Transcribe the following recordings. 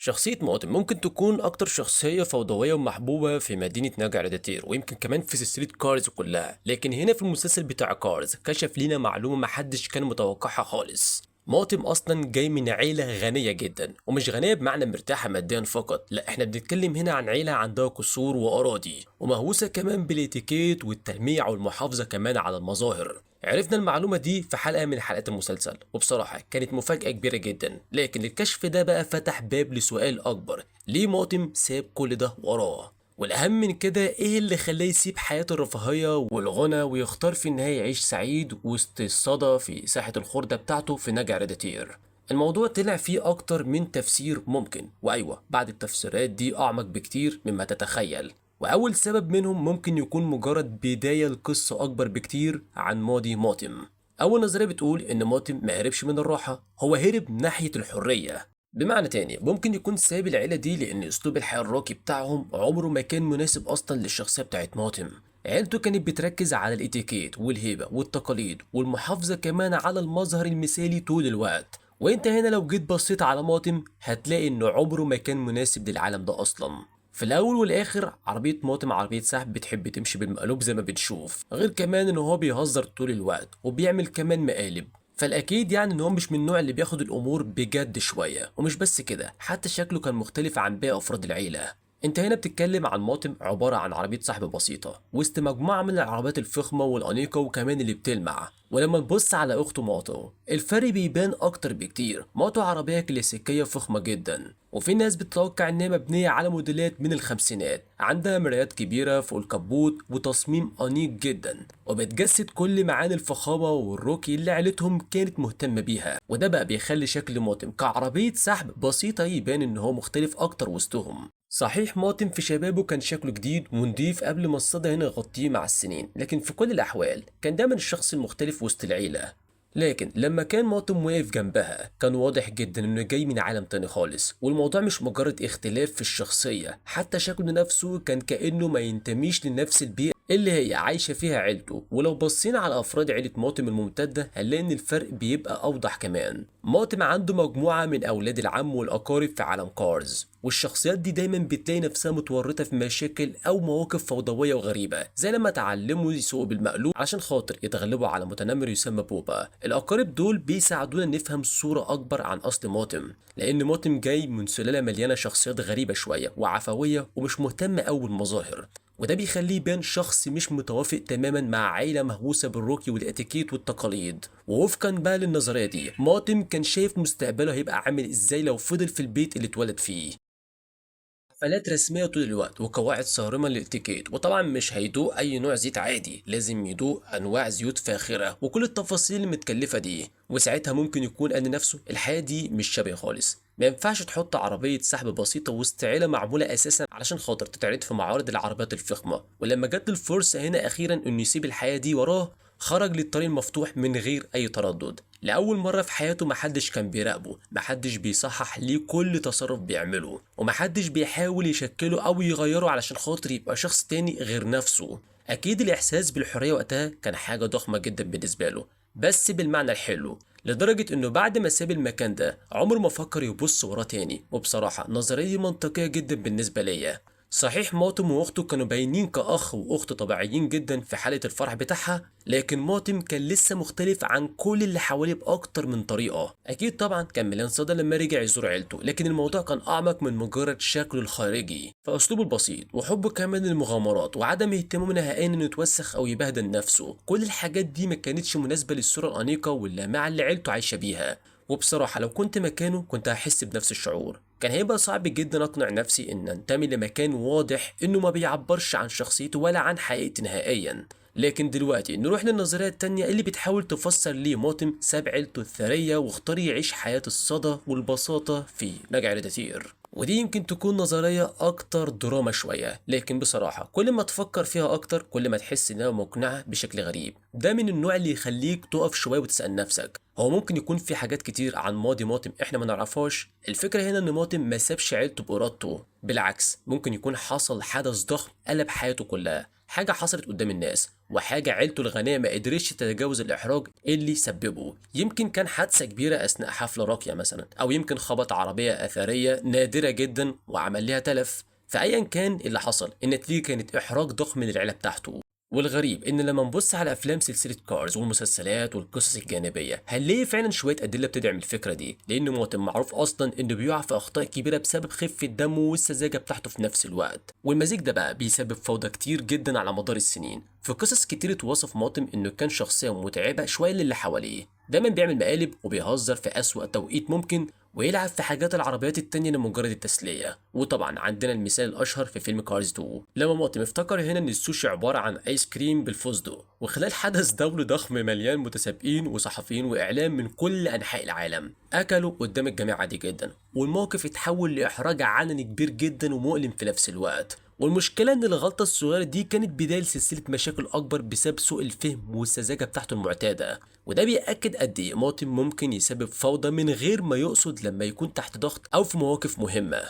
شخصية مواطن ممكن تكون أكتر شخصية فوضوية ومحبوبة في مدينة نجع ردتير، ويمكن كمان في سلسلة كارز كلها، لكن هنا في المسلسل بتاع كارز كشف لنا معلومة محدش كان متوقعها خالص. ماطم اصلا جاي من عيله غنية جدا، ومش غنية بمعنى مرتاحة ماديا فقط، لا احنا بنتكلم هنا عن عيله عندها قصور واراضي، ومهووسه كمان بالاتيكيت والتلميع والمحافظة كمان على المظاهر. عرفنا المعلومة دي في حلقة من حلقات المسلسل، وبصراحة كانت مفاجاة كبيرة جدا، لكن الكشف ده بقى فتح باب لسؤال اكبر: ليه ماطم ساب كل ده وراه؟ والأهم من كده، إيه اللي خلاه يسيب حياة الرفاهية والغنى ويختار في النهاية يعيش سعيد وسط الصدى في ساحة الخردة بتاعته في نجع ردتير؟ الموضوع طلع فيه أكتر من تفسير ممكن، وأيوة بعد التفسيرات دي أعمق بكتير مما تتخيل. وأول سبب منهم ممكن يكون مجرد بداية لقصة أكبر بكتير عن ماضي ماطم. أول نظرية بتقول إن ماطم ما هربش من الراحة، هو هرب ناحية الحرية. بمعنى تاني، ممكن يكون ساب العيلة دي لأن أسلوب الحياة الراقي بتاعهم عمره ما كان مناسب أصلا للشخصية بتاعت ماطم. عيلته كانت بتركز على الاتيكيت والهيبة والتقاليد والمحافظة كمان على المظهر المثالي طول الوقت، وانت هنا لو جيت بصيت على ماطم هتلاقي ان عمره ما كان مناسب للعالم ده اصلا. في الاول والاخر عربية ماطم عربية سحب بتحب تمشي بالمقلوب زي ما بتشوف، غير كمان ان هو بيهزر طول الوقت وبيعمل كمان مقالب، فالاكيد يعني ان هو مش من النوع اللي بياخد الامور بجد شوية. ومش بس كده، حتى شكله كان مختلف عن باقي افراد العيلة. انت هنا بتتكلم عن ماطم عبارة عن عربية سحب بسيطة وسط مجموعة من العربيات الفخمه والانيقه وكمان اللي بتلمع. ولما تبص على اخته ماطو الفرق بيبان اكتر بكتير. ماطو عربية كلاسيكية فخمة جدا، وفي ناس بتتوقع انها مبنية على موديلات من الخمسينات، عندها مرايات كبيرة فوق الكبوت وتصميم انيق جدا، وبتجسد كل معاني الفخامة والرقي اللي عيلتهم كانت مهتمة بيها. وده بقى بيخلي شكل ماطم كعربيه سحب بسيطة يبان ان هو مختلف اكتر وسطهم. صحيح ماطم في شبابه كان شكله جديد ونضيف قبل ما الصدى هنا يغطيه مع السنين، لكن في كل الأحوال كان دايما الشخص المختلف وسط العيلة. لكن لما كان ماطم واقف جنبها كان واضح جدا انه جاي من عالم تاني خالص، والموضوع مش مجرد اختلاف في الشخصية، حتى شكله نفسه كان كأنه ما ينتميش لنفس البيئة اللي هي عايشة فيها عيلته. ولو بصينا على أفراد عيلة ماطم الممتدة هنلاقي إن الفرق بيبقى أوضح كمان. ماطم عنده مجموعة من أولاد العم والأقارب في عالم كارز، والشخصيات دي دايما بتلاقي نفسها متورطة في مشاكل أو مواقف فوضوية وغريبة، زي لما اتعلموا يسوقوا بالمقلوب عشان خاطر يتغلبوا على متنمر يسمى بوبا. الأقارب دول بيساعدونا نفهم صورة أكبر عن أصل ماطم، لأن ماطم جاي من سلالة مليانة شخصيات غريبة شوية وعفوية ومش مهتمة أوي بالمظاهر، وده بيخليه يبان شخص مش متوافق تماما مع عيلة مهووسة بالرقي والاتيكيت والتقاليد. ووفقا بقى للنظرية دي، ماطم كان شايف مستقبله هيبقى عامل ازاي لو فضل في البيت اللي اتولد فيه. حفلات رسمية طول الوقت وقواعد صارمة للاتيكيت، وطبعا مش هيدوق أي نوع زيت عادي، لازم يدوق أنواع زيوت فاخرة وكل التفاصيل المتكلفة دي. وساعتها ممكن يكون قال لنفسه الحياة دي مش شبه خالص، ما ينفعش تحط عربية سحب بسيطة وسط عيلة معمولة أساسا علشان خاطر تتعرض في معارض العربيات الفخمة. ولما جت الفرصة هنا أخيرا إنه يسيب الحياة دي وراه، خرج للطريق المفتوح من غير أي تردد. لأول مرة في حياته محدش كان بيراقبه، محدش بيصحح ليه كل تصرف بيعمله، ومحدش بيحاول يشكله أو يغيره علشان خاطر يبقى شخص تاني غير نفسه. أكيد الإحساس بالحرية وقتها كان حاجة ضخمة جدا بالنسبة له، بس بالمعنى الحلو، لدرجة إنه بعد ما ساب المكان ده عمره ما فكر يبص وراه تاني. وبصراحة نظرية دي منطقية جدا بالنسبة ليا. صحيح ماطم واخته كانوا باينين كأخ وأخت طبيعيين جدا في حالة الفرح بتاعها، لكن ماطم كان لسه مختلف عن كل اللي حواليه بأكتر من طريقة. أكيد طبعا كان مليان صدى لما رجع يزور عيلته، لكن الموضوع كان أعمق من مجرد شكله الخارجي. فأسلوبه البسيط وحبه كمان للمغامرات وعدم اهتمامه نهائيا إنه يتوسخ أو يبهدل نفسه، كل الحاجات دي ما كانتش مناسبة للصورة الأنيقة واللامعة اللي عيلته عايشة بيها. وبصراحة لو كنت مكانه كنت هحس بنفس الشعور. كان هيبقى صعب جدا اقنع نفسي ان انتمي لمكان واضح انه ما بيعبرش عن شخصيته ولا عن حقيقتي نهائيا. لكن دلوقتي نروح للنظرية التانية اللي بتحاول تفسر ليه ماطم ساب عيلته الثرية واختار يعيش حياة الصدى والبساطة في نجع ردتير. ودي يمكن تكون نظرية أكتر دراما شوية، لكن بصراحة كل ما تفكر فيها أكتر كل ما تحس إنها مقنعة بشكل غريب. ده من النوع اللي يخليك تقف شوية وتسأل نفسك، هو ممكن يكون في حاجات كتير عن ماضي ماطم إحنا ما نعرفهاش؟ الفكرة هنا إن ماطم ما سابش عيلته بإرادته، بالعكس ممكن يكون حصل حدث ضخم قلب حياته كلها، حاجة حصلت قدام الناس وحاجة عيلته الغنية ما قدرتش تتجاوز الإحراج اللي سببه. يمكن كان حادثة كبيرة أثناء حفلة راقية مثلا، أو يمكن خبط عربية أثرية نادرة جدا وعمل لها تلف. فأيا كان اللي حصل، النتيجة كانت إحراج ضخم للعيلة بتاعته. والغريب ان لما نبص على افلام سلسلة كارز والمسلسلات والقصص الجانبية هنلاقي فعلا شوية ادلة بتدعم الفكرة دي، لان مواطن معروف اصلا انه بيقع في اخطاء كبيرة بسبب خفه دمه والسذاجه بتاعته في نفس الوقت، والمزيج ده بقى بيسبب فوضى كتير جدا على مدار السنين. في قصص كتير اتوصف ماطم انه كان شخصية متعبة شوية للي حواليه، دايما بيعمل مقالب وبيهزر في اسوأ توقيت ممكن، ويلعب في حاجات العربيات التانية لمجرد التسلية. وطبعا عندنا المثال الأشهر في فيلم كارز 2، لما ماطم افتكر هنا إن السوشي عبارة عن آيس كريم بالفستق، وخلال حدث دولي ضخم مليان متسابقين وصحفيين وإعلام من كل أنحاء العالم أكلوا قدام الجميع عادي جدا، والموقف اتحول لإحراج علني كبير جدا ومؤلم في نفس الوقت. والمشكلة إن الغلطة الصغيرة دي كانت بداية لسلسلة مشاكل أكبر بسبب سوء الفهم والسذاجة بتاعته المعتادة، وده بيأكد قد إيه ماطم ممكن يسبب فوضى من غير ما يقصد لما يكون تحت ضغط أو في مواقف مهمة.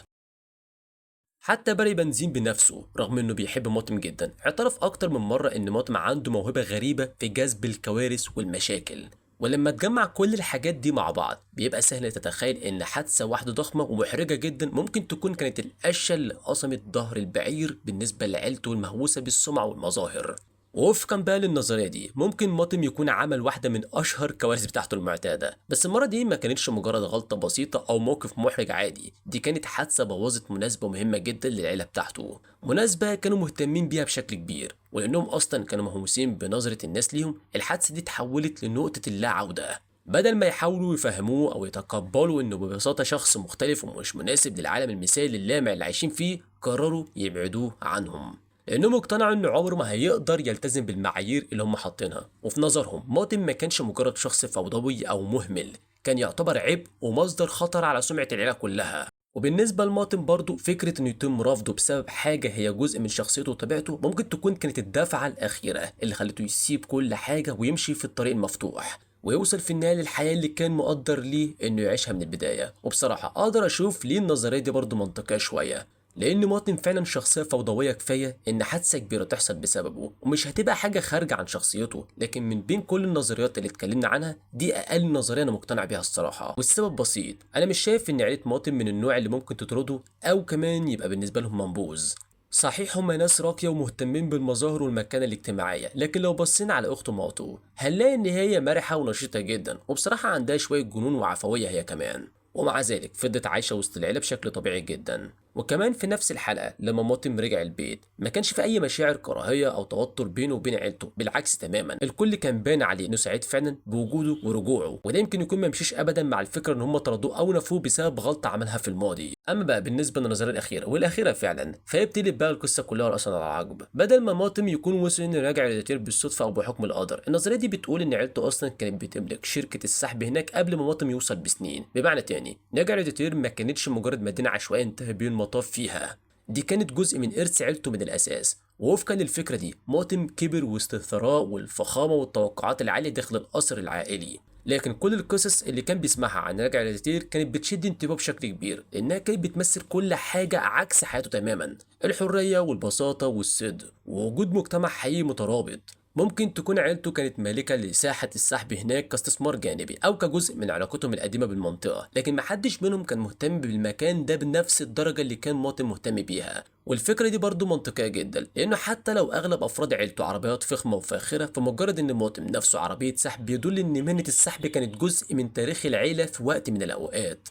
حتى باري بنزين بنفسه رغم إنه بيحب ماطم جدا اعترف أكتر من مرة إن ماطم عنده موهبة غريبة في جذب الكوارث والمشاكل. ولما تجمع كل الحاجات دي مع بعض بيبقى سهل تتخيل ان حادثة واحدة ضخمة ومحرجة جدا ممكن تكون كانت القشة اللي قصمت ظهر البعير بالنسبة لعيلته المهووسة بالسمعة والمظاهر. ووفقا بقى للنظرية دي ممكن ماطم يكون عمل واحدة من أشهر كوارث بتاعته المعتادة، بس المرة دي ما كانتش مجرد غلطة بسيطة أو موقف محرج عادي، دي كانت حادثة بوظت مناسبة مهمة جدا للعيلة بتاعته، مناسبة كانوا مهتمين بيها بشكل كبير، ولأنهم أصلا كانوا مهووسين بنظرة الناس ليهم الحادثة دي اتحولت لنقطة اللا عودة. بدل ما يحاولوا يفهموه أو يتقبلوا إنه ببساطة شخص مختلف ومش مناسب للعالم المثالي اللامع اللي عايشين فيه، قرروا يبعدوه عنهم، لأنهم اقتنعوا إن عمره ما هيقدر يلتزم بالمعايير اللي هم حاطينها. وفي نظرهم ماطم ما كانش مجرد شخص فوضوي أو مهمل، كان يعتبر عبء ومصدر خطر على سمعة العيلة كلها. وبالنسبة لماطم برضو فكرة إنه يتم رفضه بسبب حاجة هي جزء من شخصيته وطبيعته ممكن تكون كانت الدفعة الأخيرة اللي خلته يسيب كل حاجة ويمشي في الطريق المفتوح، ويوصل في النهاية للحياة اللي كان مقدر ليه إنه يعيشها من البداية. وبصراحة أقدر أشوف ليه النظرية دي برضو منطقية شوية، لأن ماطم فعلا شخصية فوضوية كفاية إن حادثة كبيرة تحصل بسببه ومش هتبقى حاجة خارجة عن شخصيته. لكن من بين كل النظريات اللي اتكلمنا عنها دي أقل نظرية أنا مقتنع بيها الصراحة، والسبب بسيط، أنا مش شايف إن عيلة ماطم من النوع اللي ممكن تطرده أو كمان يبقى بالنسبة لهم منبوذ. صحيح هما ناس راقية ومهتمين بالمظاهر والمكانة الاجتماعية، لكن لو بصينا على أخته ماتو هنلاقي إن هي مرحة ونشيطة جدا، وبصراحة عندها شوية جنون وعفوية هي كمان، ومع ذلك فضلت عايشة وسط العيلة بشكل طبيعي جدا. وكمان في نفس الحلقة لما ماطم رجع البيت ما كانش في أي مشاعر كراهية أو توتر بينه وبين عيلته، بالعكس تماما الكل كان بان عليه إنه سعيد فعلا بوجوده ورجوعه، وده يمكن يكون ما مشيش أبدا مع الفكرة إن هم طردوه أو نفوه بسبب غلطة عملها في الماضي. أما بقى بالنسبة للنظرية الأخيرة والأخيرة فعلا فهي بتقلب بقى القصة كلها رأسا على عقب. بدل ما ماطم يكون وصل إنه راجع لداتير بالصدفة أو بحكم القدر، النظرية دي بتقول إن عيلته أصلا كانت بتملك شركة السحب هناك قبل ما ماطم يوصل بسنين. بمعنى تاني نجع ريداتير ما كانتش مجرد مدينة عشوائية انتهى بيه المطاف فيها، دي كانت جزء من إرث عيلته من الأساس. ووفقا للفكرة دي ماطم كبر وسط الثراء والفخامة والتوقعات العالية داخل القصر العائلي، لكن كل القصص اللي كان بيسمعها عن راجع ريداتير كانت بتشد انتباهه بشكل كبير، لأنها كانت بتمثل كل حاجة عكس حياته تماما، الحرية والبساطة والصدق ووجود مجتمع حقيقي مترابط. ممكن تكون عيلته كانت مالكة لساحة السحب هناك كاستثمار جانبي أو كجزء من علاقتهم القديمة بالمنطقة، لكن محدش منهم كان مهتم بالمكان ده بنفس الدرجة اللي كان ماطم مهتم بيها. والفكرة دي برضو منطقية جدا، لأنه حتى لو أغلب أفراد عيلته عربيات فخمة وفاخرة، فمجرد إن ماطم نفسه عربية سحب بيدل إن مهنة السحب كانت جزء من تاريخ العيلة في وقت من الأوقات.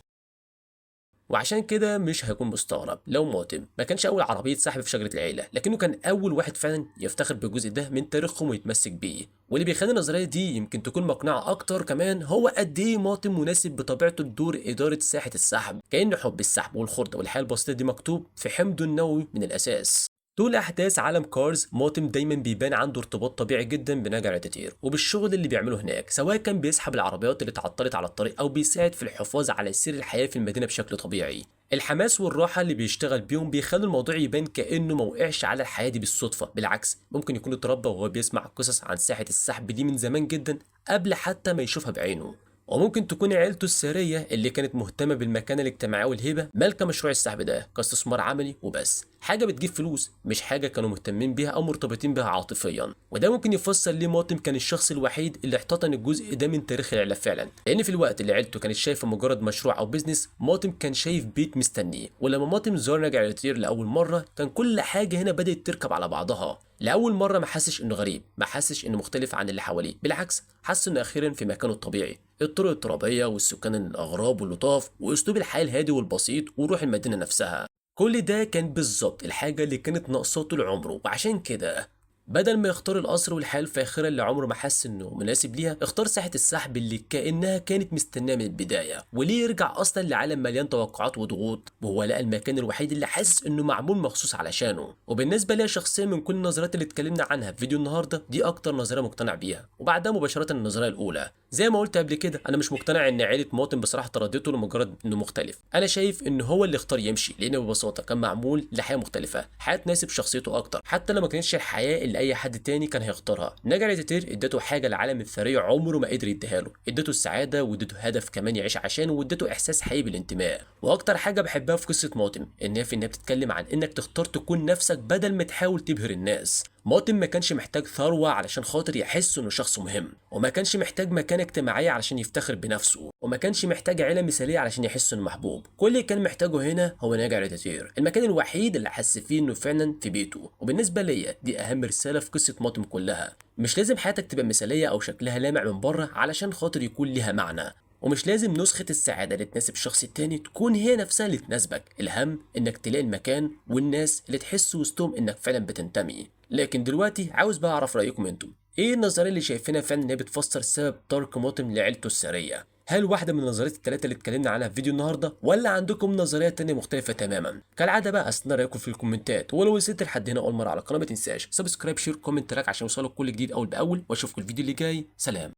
وعشان كده مش هيكون مستغرب لو ماطم ما كانش اول عربية سحب في شجرة العيلة، لكنه كان اول واحد فعلا يفتخر بالجزء ده من تاريخهم ويتمسك بيه. واللي بيخلي النظرية دي يمكن تكون مقنعة اكتر كمان هو قد ايه ماطم مناسب بطبيعته لدور ادارة ساحة السحب، كأن حب السحب والخرده والحياة البسيطة دي مكتوب في حمضه النووي من الاساس. طول احداث عالم كارز ماطم دايما بيبان عنده ارتباط طبيعي جدا بنجع ريداتير وبالشغل اللي بيعمله هناك، سواء كان بيسحب العربيات اللي اتعطلت على الطريق او بيساعد في الحفاظ على سير الحياة في المدينة بشكل طبيعي. الحماس والراحة اللي بيشتغل بيهم بيخلوا الموضوع يبان كانه ما وقعش على الحياة دي بالصدفة، بالعكس ممكن يكون اتربى وهو بيسمع قصص عن ساحة السحب دي من زمان جدا قبل حتى ما يشوفها بعينه. وممكن تكون عيلته الثرية اللي كانت مهتمة بالمكانه الاجتماعية والهيبة مالكه مشروع السحب ده كاستثمار عملي وبس، حاجة بتجيب فلوس مش حاجة كانوا مهتمين بيها او مرتبطين بيها عاطفيا. وده ممكن يفسر ليه ماتم كان الشخص الوحيد اللي احتضن الجزء ده من تاريخ العيلة فعلا، لان في الوقت اللي عيلته كانت شايفه مجرد مشروع او business، ماتم كان شايف بيت مستنيه. ولما ماتم زار نجع ريداتير لاول مرة كان كل حاجة هنا بدات تركب على بعضها. لاول مرة ما حسش انه غريب، ما حسش انه مختلف عن اللي حواليه، بالعكس حس انه اخيرا في مكانه الطبيعي. الطرق الترابيه والسكان الاغراب واللطاف واسلوب الحياة الهادي والبسيط وروح المدينة نفسها، كل ده كان بالظبط الحاجة اللي كانت ناقصاه طول عمره. وعشان كده بدل ما يختار القصر والحياة الفاخرة اللي عمره ما حس انه مناسب ليها، اختار ساحة السحب اللي كأنها كانت مستناه من البداية. وليه يرجع اصلا لعالم مليان توقعات وضغوط وهو لقى المكان الوحيد اللي حاسس انه معمول مخصوص علشانه؟ وبالنسبة ليا شخصيا من كل النظريات اللي اتكلمنا عنها في فيديو النهاردة، دي اكتر نظرية مقتنع بيها، وبعدها مباشرة النظرية الاولى. زي ما قلت قبل كده انا مش مقتنع ان عيلة مواطن بصراحة طردته لمجرد انه مختلف، انا شايف ان هو اللي اختار يمشي لانه ببساطة كان معمول لحياة مختلفة، حياة تناسب شخصيته اكتر، حتى لو ما كانتش الحياة اللي اي حد تاني كان هيختارها. نجع ريداتير ادته حاجة العالم الثري عمره ما قدر يديها له، ادته السعادة وادته هدف كمان يعيش عشانه وادته احساس حقيقي بالانتماء. واكتر حاجة بحبها في قصة مواطن ان هي في انها بتتكلم عن انك تختار تكون نفسك بدل ما تحاول تبهر الناس. مواطن ما كانش محتاج ثروة علشان خاطر يحس انه شخص مهم، وما كانش محتاج مكانة اجتماعية علشان يفتخر بنفسه، وما كانش محتاج عيلة مثالية علشان يحس انه محبوب. كل اللي كان محتاجه هنا هو نجع ريداتير، المكان الوحيد اللي حس فيه انه فعلا في بيته. وبالنسبة ليا دي اهم رسالة في قصة مواطن كلها، مش لازم حياتك تبقى مثالية او شكلها لامع من بره علشان خاطر يكون ليها معنى، ومش لازم نسخة السعادة اللي تناسب الشخص التاني تكون هي نفسها اللي تناسبك. الأهم إنك تلاقي المكان والناس اللي تحس وسطهم إنك فعلا بتنتمي. لكن دلوقتي عاوز بقى أعرف رأيكم أنتم، إيه النظرية اللي شايفينها فعلا إن هي بتفسر سبب ترك مواطن لعيلته الثرية؟ هل واحدة من النظريات الثلاثة اللي اتكلمنا عنها في فيديو النهاردة، ولا عندكم نظرية تانية مختلفة تماما؟ كالعادة بقى استنى رأيكم في الكومنتات، ولو وصلت لحد هنا أول مرة على القناة ما تنساش subscribe share comment like عشان يوصلك كل جديد أول بأول، وأشوفكم الفيديو اللي جاي. سلام.